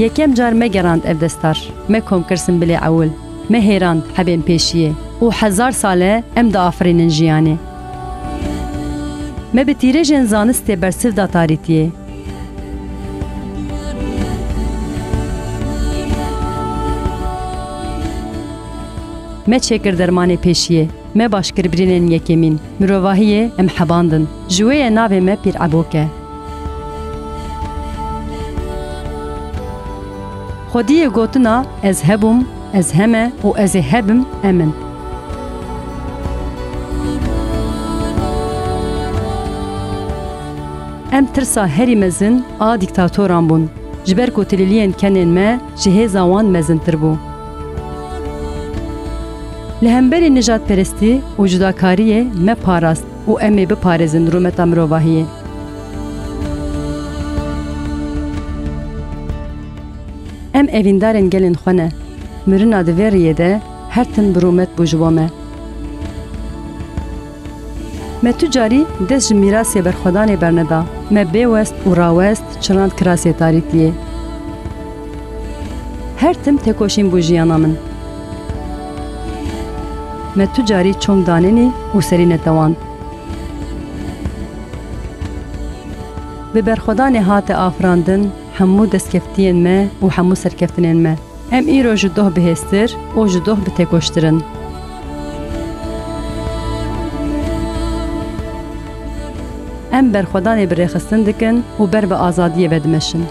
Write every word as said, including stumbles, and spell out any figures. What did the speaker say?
Yekem car me gerand ev destar, me kom kir simbilê ewil, me hêrand hebên pêşiyê û hezar sal e em diafirînin jiyanê. Me bi tîrêjên zanistê bersiv da tarîtiyê. Me çêkir dermanê pêşiyê. Me baş kir birînên yekemîn. Mirovahiyê em hebandin. Ji wê ye navê me Pîr Ebok e. Xwediyê gotina ez hebûm, ez heme û ez ê hebim em in. Em tirsa herî mezin a dîktatoran bûn, ji ber ku tilîliyên kenên me ji hêza wan mezintir bû. Li hemberî nijadperestî û cudakariyê me parast û em ê biparêzin rûmeta mirovahiyê. Em evîndarên gelên xwe ne. Mirina di vê riyê de her tim bi rûmet bû ji bo me. Me tu carî dest ji mîrasê berxwedanê berneda. Me bêwest û rawest çirand kirasê tarîtiyê. Her tim têkoşîn bû jiyana min. Me tu carî çong danenî û serî netewand. Bi berxwedanê hate afirandin hemû destkeftiyên me û hemû serkeftinên me. Em îro ji doh bihêztir û ji doh bi têkoştir in. Em berxwedanê bi rêxistin dikin û ber bi azadiyê ve dimeşin.